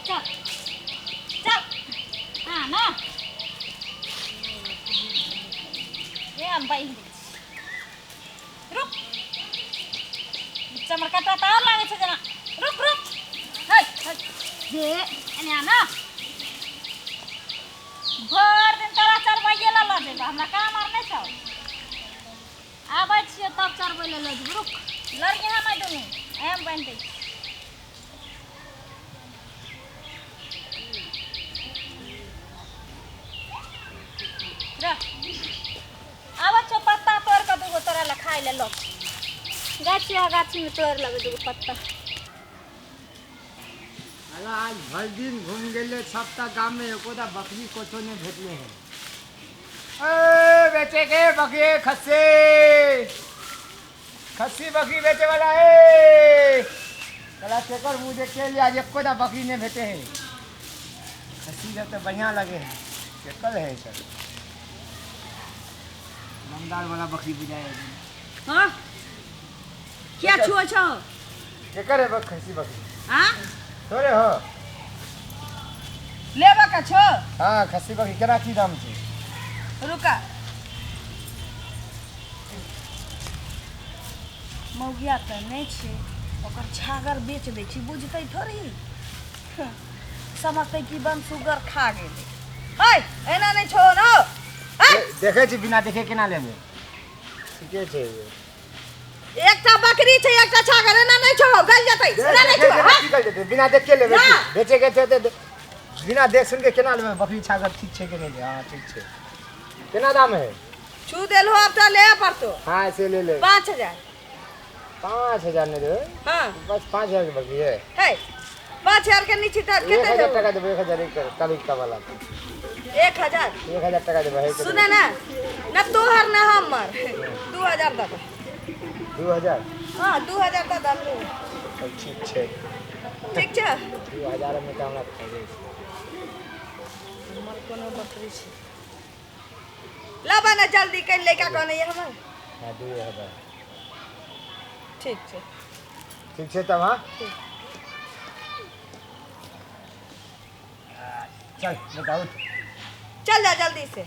चल चल आ ना ये हम बान्हि दै छी रुक चमरकटा तऽ आओर लागै छै जेना रुक रुक है है जे एने आ ना भरि दिन तोरा चरबैये लए लऽ जेबऽ हमरा काम आर नहि छौ आबै छियै तब चरबै लए लऽ जेबौ रुक लड़िहे नहि दुनू एम बान्हि दै छी आबै छौ पत्ता तोड़ि कऽ दूगो तोरा लए खाय लए लऽ गाछी आ गाछीमे तोड़ि लेबै दूगो पत्ता अरे आज भरि दिन घूम गेले सबटा गाम में एकोटा बकरी कतो नहीं भेटले है ए बेचे के बकरी खस्सी खस्सी बकरी बेचे वाला है कला केकर मुँह देख के लिए आज एकोटा बकरी नहीं भेटे है खस्सी जब तो बढ़िया लगे है केकर है सर दमदार वाला बकरी बुझाए हाँ क्या छुआ छो केकर है खस्सी बकरी हाँ थोड़े हो लेबा का छो हाँ खस्सी बकरी केना की दाम छै रुका मौगिया तऽ नहि छै ओकर छागर बेच दै छी बुझतै थोड़ी समझतै कि बन सुगर खा गेलै है एना नहि छो न देखै छी बिना देखे केना लेबै ठीके छै एकटा बकरी छै एकटा छागर एना नहि छो गल जेतै एना नहि छो हाँ? की गल जेतै बिना देख के लेबै ना। बेचे के छै तऽ बिना देख सुन के केना लेबै बकरी छागर ठीक छै कि नहि हाँ ठीक छै केना दाम है छू देल हो अब तऽ ले पड़तो हाँ से ले ले 5000 5000 नहि देबै हाँ बस 5000 के बकरी है है 5000 के नीचे तऽ एक कते हजार देबो टका देबै 1000 एक कल वाला 1000 1000 टका देबै है सुने ना ना तोहर ना हमर 2000 दऽ दे 2000 हाँ 2000 दऽ दे तब ठीक छै ठीक छै 2000 मे तऽ हमरा फायदे छै हमर कोनो बकरी छै लाबा ना जल्दी कनि लड़का कहने ये हमर हाँ 2000 ठीक छै ठीक छै तब हाँ चल बताउ चल जा जल्दी से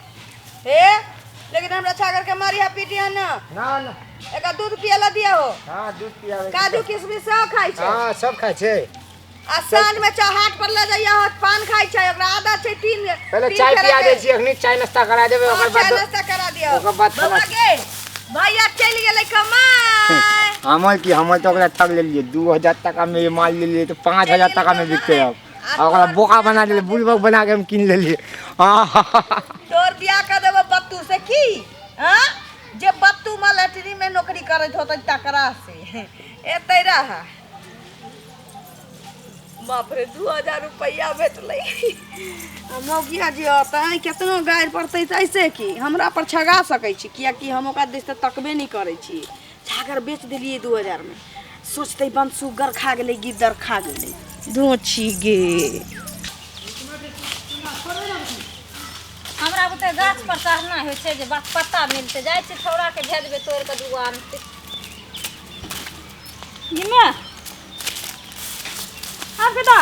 हे लेकिन हमरा छागर के मारिया पीटिया ना ना ना एका दूध पियला दिया हो हाँ दूध पियावे काजू किशमिश सब खाइ छै हाँ सब खाइ छै आ साँझ में चौहाट पर ले जाइया हो पान खाइ छै ओकरा आदत छै तीन पहले तीन चाय तरह पिया के। दै छी अखनी चाय नाश्ता करा देबै हाँ, ओकर चाय बाद नाश्ता करा दियो ओकर बाद खाना- बौआ गे भैया चलि गेलै कमाय हमर की हमर तऽ ओकरा ठग लेलियै 2000 टाका मे माल लेलियै तऽ 5000 टाका मे बिकतै आब आ ओकरा बोका बना देलियै बुड़बक बना के हम कीन लेलियै तोर बियाह कर देबो बत्तू से की हाँ जे बत्तू मलटरी में नौकरी करैत होतै तकरा से एतै रह बाप रे 2000 रुपैआ भेटलै आ मौगिया जे अतै केतनो गारि पड़तै तऽ ऐसे की हमरा पर छगा सकै छी किएकि हम ओकरा दिस तऽ तकबे नहि करै छी छागर बेच देलियै 2000 मे सोचतै बम सुगर खा गेलै गिद्दर खा गेलै धोची गे हमरा बुते गाछ पर चढ़ना होइ छै जे बात पत्ता मिलतै जाइ छै छौड़ाके भेजबै तोड़ि कऽ दूगो आनतै निमे आब बेटा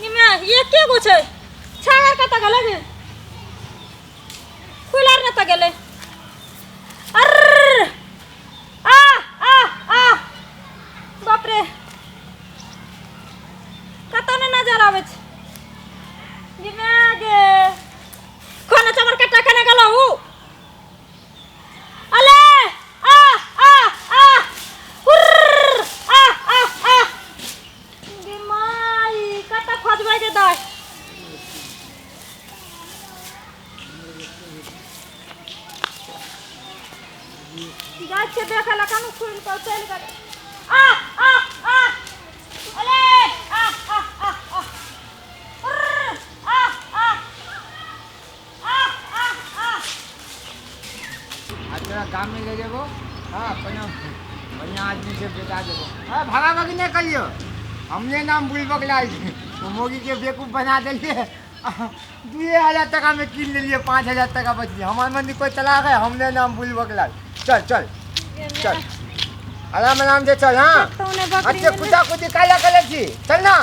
निमे एके गो छै छागर कतऽ गेलै गे खुला कतऽ गेलै अर्र आ आ आ बाप रे कतऽ नहि नजर आबै छै गे माय गे कोना चमर कट्टा केने गेलौ अले आ आ आ हुर्र आ आ आ गे माई कतऽ खोजबै गे दाइ जाइ छियै देखै लए कनु खुलि कऽ चलि गेलै आ आ आ अले आ आ आ आ उर्र, आ आ आ आ आ आ तोरा गाम में ले जेबो हाँ कोनो बढ़िया आदमी से बेटा देबो हाँ भागा भागी नहीं करियो हमने नाम बुलबक लाल छी वो मोगी के बेवकूफ बना देलिए 2000 टका में कीन लेलिए 5000 टका बच गया हमारे मन कोई तलाक है हमने नाम बुलबक लाल चल चल चल आराम आराम से चल। हाँ तो ने बकरी अच्छा में कुत्ता कुत्ती काला कलर छी, चल ना।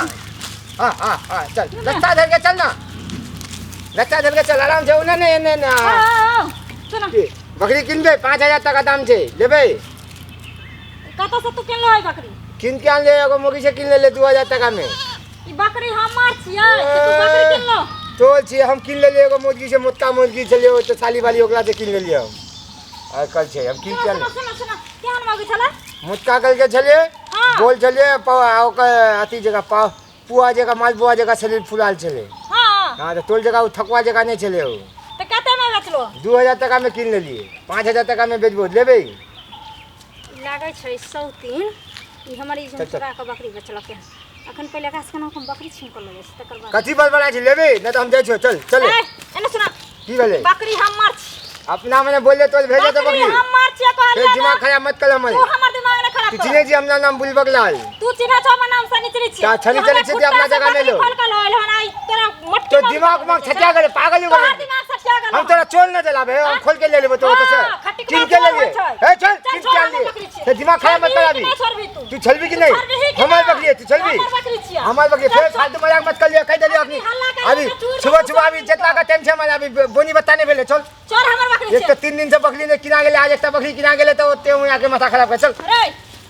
हाँ हाँ हाँ चल, लत्ता धर के चल ना, लत्ता धर के चल आराम से। ओने नहीं एने ना। हाँ, हाँ, सुन। की, बकरी किनबै 5000 टका दाम छै, लेबै? कतऽ से तू किनलो है बकरी? किन के आनले, एगो मुर्गी से किन लेले 2000 टका में। ई बकरी हमर छियै से तू बकरी किनलो? तोल छियै, हम किन लेलियै एगो मुर्गी से, मोटका मुर्गी छलै ओ तऽ साली वाली, ओकरा से किन लेलियै हम। आइ काल्हि छै हम किन सुन के सुन आनलियै। सुन सुन, केहन मौगी छलै? मोटका कल के छलियै। हाँ। गोल छलियै, ओकर अथी जगह पाव पुआ जगह मालपुआ जगह शरीर फुलाल छलै। हाँ। हाँ तऽ तोल जगह ओ थकुआ जगह नहि छलै ओ। तऽ कते में बेचलो? 2000 टका में किन लेलियै, 5000 टका में बेचबो, लेबै? लागै छै सौतीन ई हमर ई चल, चल। चोरा के बकरी बेचलक हन। अखन पहिले एकरा से केना हम बकरी छीन कऽ लऽ जाइ छी तकर बाद। कथी बड़बड़ा छै, लेबै नहि तऽ हम जाइ छियौ, चल चल। ए, एने सुना। की भेलै? बकरी हमर छी। अपना मने बोलले तोल भेजे तऽ बकरी बकरी। हमर छियै फेर कहलियै दिमाग ना। खराब मत कर हमर। तू हमर दिमाग ने खराब तू कर। चिन्है छी हमरा नाम बुलबक लाल। तू चिन्है छौ हमर नाम सनिचरी छियै। ता छनी चली छी अपना जगह में लो। फल कल होइल हन आई तोरा मट्टी तो में दिमाग उमाग छटिया गेलै, पागल हो तोहर गेलै। दिमाग सठिया गेल। हम तोरा चोल न जलाबे, हम खोल के ले लेबो तो ओतऽ से। हाँ, खट्टी किन के के लेलियै? बात हे चल, चल, किन छोड़ के हमर आनलियै? बकरी छियै। से दिमाग खराब मत कर छलबही अभी। कि नहि छोड़बही तू? तू छलबी कि नहीं? छलबही कि हमर नहि? बकरी है, तू छलबी? हमर बकरी छियै। हमर बकरी, चल, फेर छोड़। फालतू मजाक मत कर लियो, कहि देलियो अखनी। हल्ला करै अभी तऽ चूर सुबह दऽ सुबह अभी चूर जेतना का टाइम छै हमरा अभी बोनी बत्ता नहि भेलै, चल। चल हमर बकरी एक छियै। तऽ 3 दिन से बकरी नहि किना गेलै, आज एकटा बकरी किना गेलै तऽ ओते हुँ आके माथा खराब कर, चल। रे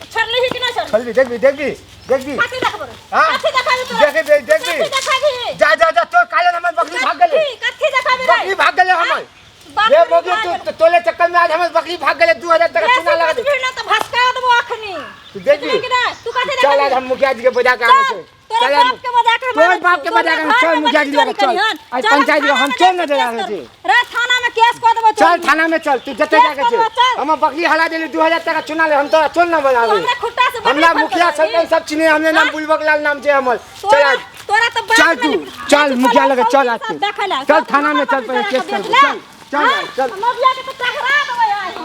छोड़लिही कि नहि छोड़लिही? छलबी, देखबी देखबी देखबी। कथी देखबो रे? हाँ? कथी देखाबी तोरा? देखबी देखबी। कथी देखाबी? जा जा जा, तोर काले हमर बकरी भाग गेलै। कथी कथी देखाबी रे? बकरी भाग गेलै हमर। बकरी ये मोगी भाग तू गेलै। तोले चक्कर में आज हमर बकरी भाग गेलै, 2000 टका बेसी चुना लगा दे। बजबही ना तऽ भसका देबो अखनी। तू देखबी? बुझली कि नहि? तू कथी चल आज देखाबी? हम मुखिया जी के बजा के आनै चल, छै। तोरा चल आज बाप के बजा के हम तोर आनै बाप के छियौ। बजा के तोरा चल घर में मुखिया जी बकरी लगे चोरी चल। करिहन। आज चल, हम पंचायत थाना हम में चल न जाके जला केस छै। करबो। रे थाना में केस कऽ देबो चल तोरा। थाना में चल, तू जते केस जाके छै। करबो, चल। हम बकरी हला देली 2000 टका चुना ले, हम तोरा चल न तू बजाबे। हमरा खुट्टा से बकरी हमरा फल मुखिया कऽ देबही। सरपंच सब चिन्हे, हमरे नाम हाँ? बुलबक लाल नाम छै हमर। चल तोरा आज तोरा तऽ बाप चल में तू लिख- चल बेच मुखिया चल, लगे चल आज सब तू। देखै ला। चल सब थाना में हमर चल पहिले बकरी केस चोरा करबो, के चल बेच चल ले। चल। हाँ? मौगिया के तऽ टकरा देबै।